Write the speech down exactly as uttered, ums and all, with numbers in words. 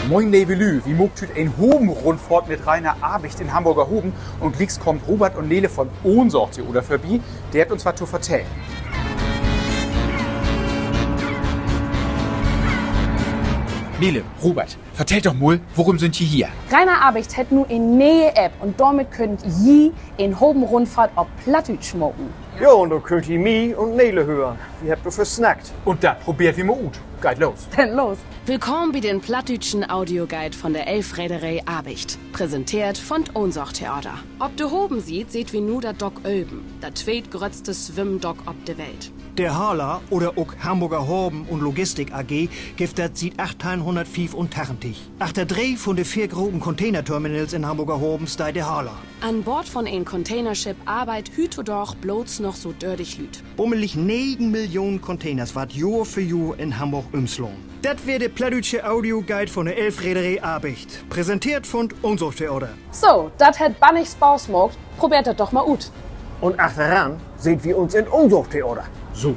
Moin, leve Lüüd. Wi maakt hüüt en Havenrundfahrt mit Reiner Abicht in Hamborger Haven un glieks kaamt Robert un Nele von Ohnsorg-Theater vörbi. De hebbt uns wat to vertellen. Nele, Robert, vertellt doch mal, worüm sünd ji hier? Reiner Abicht hett nu en ne'e App un dormit köönt ji en Havenrundfahrt op Plattdüütsch maken. Jo, un dor köönt ji mi un Nele hören. Wi hebbt dorvör snackt. Un dat probeert wi mal ut. Geiht los. Denn los. Willkamen bi den plattdüütschen Audioguide von de Elvreederee Abicht, präsenteert von't Ohnsorg-Theater. Op de Havensiet seht wi nu dat Dock Ölben, dat tweetgröttste Swimmdock op de Welt. De Hala oder ok Hamborger Haven un Logistik A G gifft dat siet achtteihnhunnertfiefuntachentig. Achter dree von de veer groten Containerterminals in Hamborger Haven steiht de Hala. An Boord von en Containerschipp arbeidt hüüt to Daag blots noch so dörtig Lüüd. Bummelig negen Millionen Containers warrt Johr för Johr in Hamborg ümslahn. Dat weer de plattdüütsche Audioguide von de Elvreederee Abicht, präsenteert von't Ohnsorg-Theater. So, dat hett bannig Spaaß maakt. Probeert dat doch mal ut. Un achteran seht wi uns in't Ohnsorg-Theater. So.